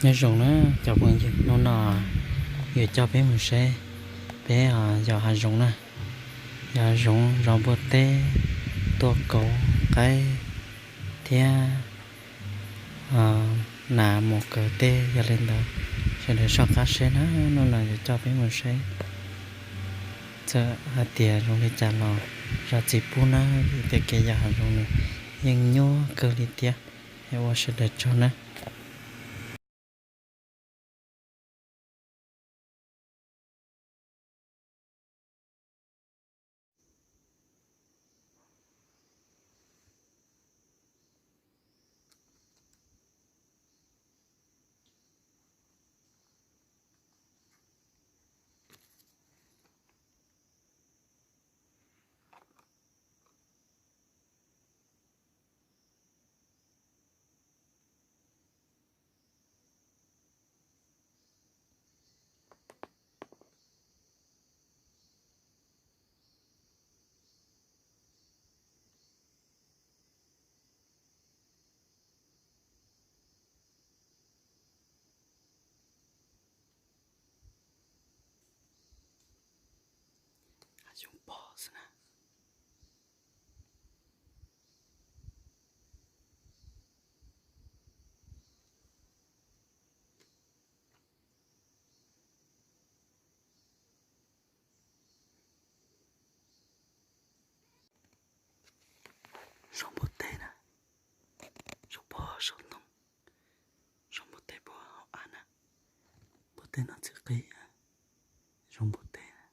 Nyob zoo na cov phooj ywg, hnub no yuav coj peb mus saib peb yos hav zoov na, yos hav zoov zov npua teb, tua kauv qaib thiab nas mus kaw teb. Yog li ntawd sawv daws soj qab saib na, hnub no yuav coj peb mus saib. Txawm hais tias zoo li cas los zam txim pub na, vim tias kev yos hav zoov nws yeej nyuaj kawg li thiab. Es ua sawv daws tsaug na. Hav zoov pog xwb na. Zov npua teb na, zov pog zov ntoo, zov npua teb pog hauv av na, npua teb no txiv qis, zov npua teb na,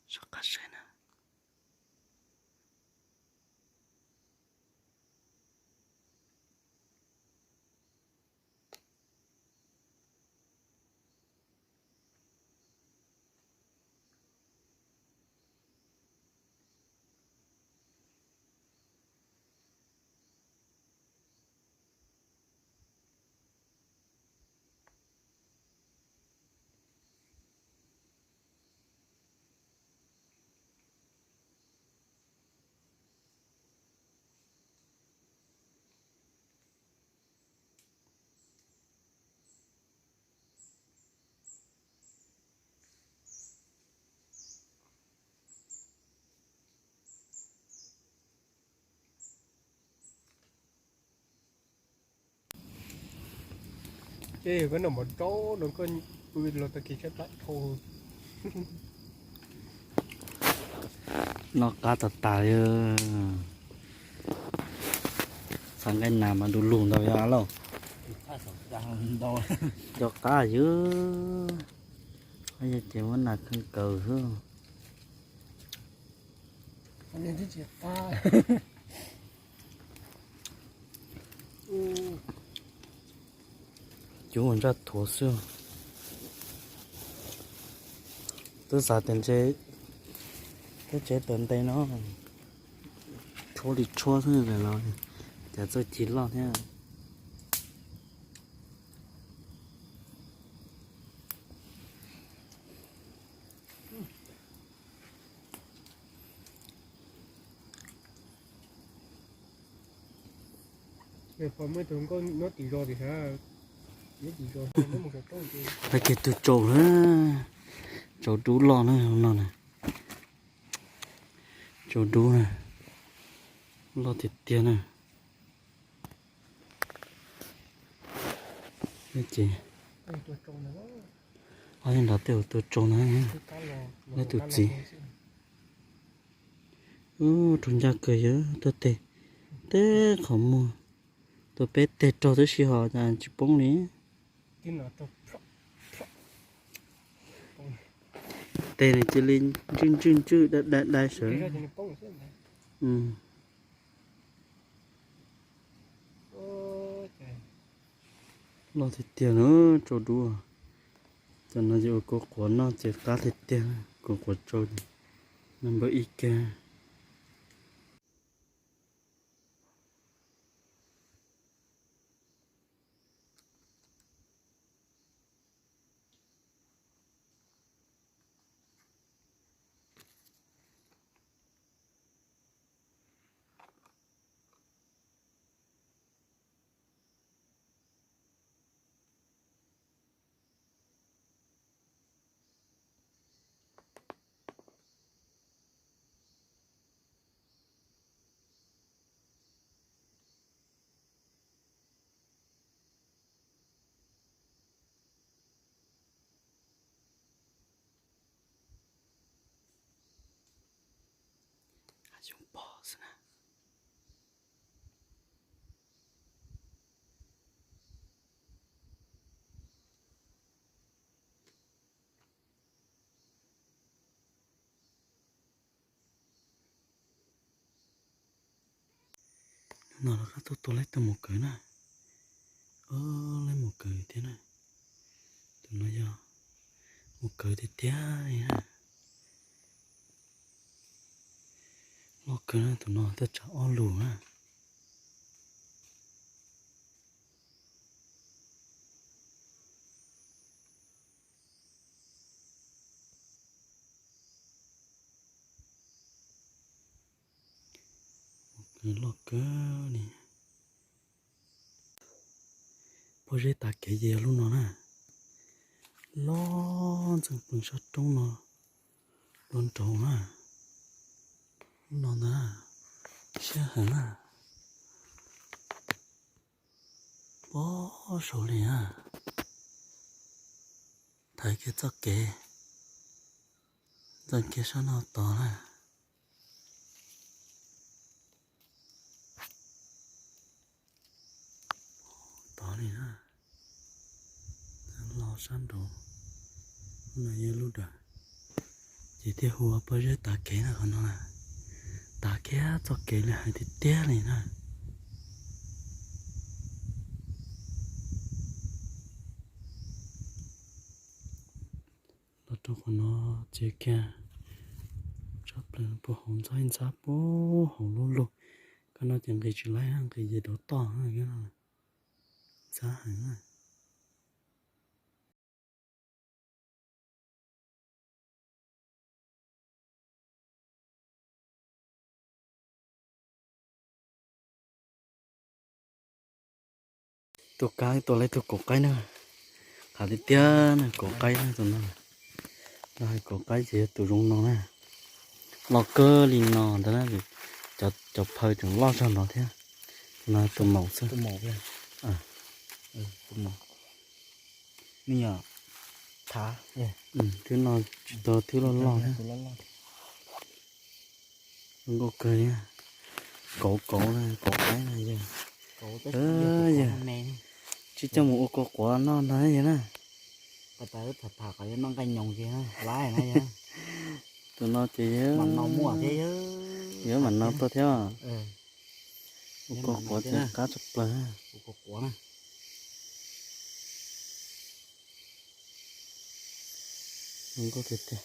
soj qab saib na. Ces koj noj mov rau no koj pw los tag kis tshaib plab dhau. Noj qab tas tas li. Xav nqaij nas mas du lug ntau yog lauj. Cov qab ywg, yog ces muab nas kheej kaws xwb. Cub ua ntsaj thuav xwb. Twb xav tias ntshe twb tsev tawm nte no tshuab li tshuab xwb los cas txawj ci loj thiab. Tag kis tus tsaus na, tsaus dub loj na no na, tsaus dub na, loj tiag tiag na. Ces nrad tej tus tsaus na, neb tus txiv. Ub, raug ncaj kawg yog tuaj teg, teb qhov muag, tus peb teg raug tab sis ho cas tsis poob li. Teg nws cia li ntswj ntswj ntswj dai dai dai sawv. Loj tiag tiag na, tsaus dub. Cov no ces ua kuv quav noj ces qab tiag tiag, kuv quav tsau ces npawg ib kiag. Xyoob pog xwb na. Hnub no rov qab tuaj tua laib tug maum kawv na. Ob, laib maum kawv thiab na. Tus no yog maum kawv tiag tiag li na. Loj kawg na, tus no twb tsawg ob lus na. Loj kawg li. Pob zeb tav kev ces yog lub no na. Loj ntxeem pes sab roob no dua nraud na. Lub no ntag, siab heev na. Pob saud li na. Thaiv kiag txoj kev ntxeem kiag sab no tod na. Tod li na, los sab nraud, lub no yog lub dawm, ces thiaj hu ua pob zeb tav kev na qhov no na. Tav kiag txoj kev li hais tiag tiag li na. Los rau qhov no txiav kiag tshaj plaws puag hauv ntxhab ntxhab puag hauv lub lug. Koj no ces nqis tsis laib, nqis ces rov toj, ntxhab heev na. Tus kab tua laib tug kauv qaib na, qab tiag tiag na, kauv qaib na tus no. Los hais kauv qaib ces yog tus zoo no na, los kawg li no ntag na, cov phaw tseem loj zog no thiab. Tus no tus maum xwb. Thib no tsis tau thib loj loj thiab. Zoo nkauj kawg li, kauv kauv na, kauv qaib na yog. Yog tsis coj mus ua kua quav noj ntag yog na. Tus no ces yuav mam no tuaj thiab. Ua kua quav ces qab tshaj plaws. Zoo nkauj tiag tiag.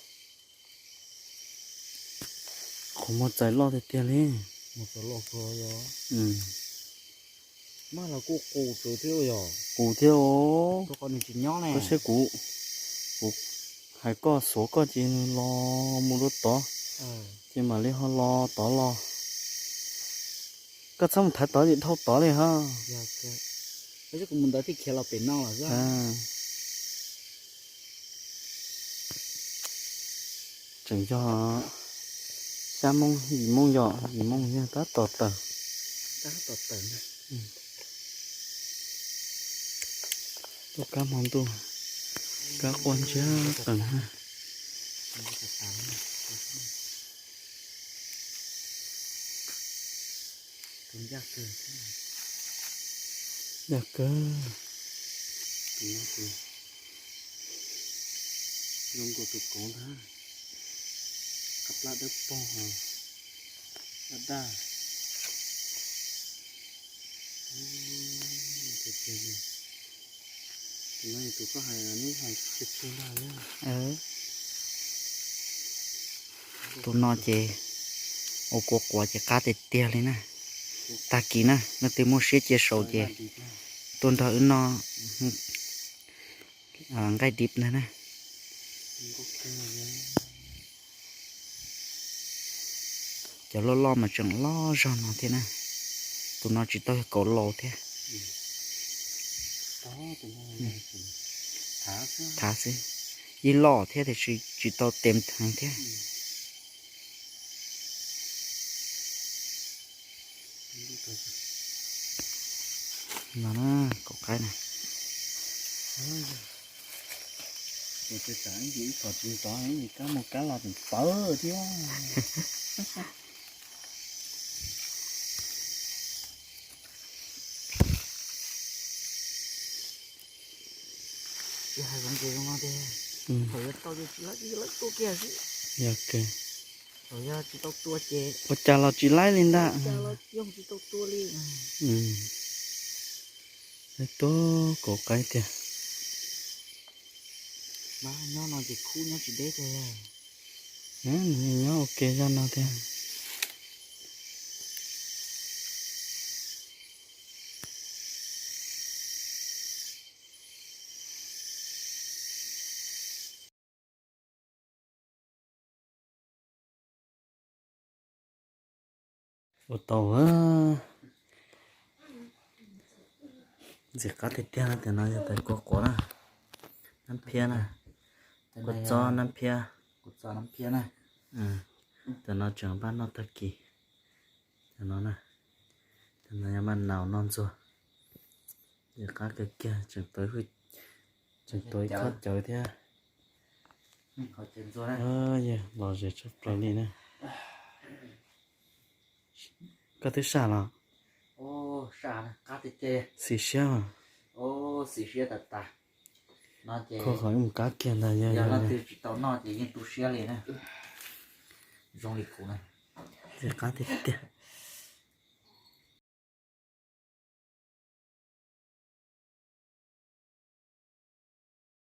Qhov muag txais loj tiag tiag li. Qus thiab os. Koj saib kuv, kuv hais koj xuav koj ces nws los mus rau tod, ces mam li ho los tod los. Koj txhob mus thaiv tod ces dhau tod li ho. Tseem yog xya moo yim moo yom, yim moo yog tab tom tawm. Tuaj kab hmo ntuj, kab quaj ntsiag qees na. Ncaj kawg. Zoo nkaus tus kauv ntag. Qab plab dawb paug, daj daj. Tus no tus koj hais neb hais tseg tseg ntag na. Tus no ces ua kua quav ces qab tiag tiag li na. Tag kis na leej twg muaj siab cia saum ces tuaj nrog wb noj nqaij dib ntag na. Cov loj loj mas tseem loj zog no thiab na. Tus no tsis tau yog kauv laus thiab. Thav xwb, yeej loj thiab tiam sis tsis tau tes heev thiab. No na, kauv qaib na. Ces txawm ib yim ib qho tsis ntov, ib yim kab mus kab los tseem pawv thiab. Thaum yog tau ces tsis laib, tsis laib tua kiag xwb. Yog kawg. Thaum yog tsis tau tua ces ua cas los tsis laib li ntag. Ua cas los yoog tsis tau tua li. Laib tua kauv qaib tiag. Nyob no ces khub nyob tsis deb tiag. Nws nyob ua ke zoj no tiag. Ua tau. Ntxim qab tiag tiag na, tam no yog tais kua quav na, nab phiab na, kua txob nab phiab. Tam no tseem npaj noj tag kis. Tam no na, tam no yog maj naus noj ntxuag. Ntxim qab kawg kiag, tseem tuav ib khob cawv thiab. Yog lom zem tshaj plaws li na. Koj twb saj los? Xis siab mas. Kho qhov ib mus kab kiag ntag. Yog tsis tau noj ces yeej tu siab li na. Zoo li kuv na. Ntxim qab tiag tiag.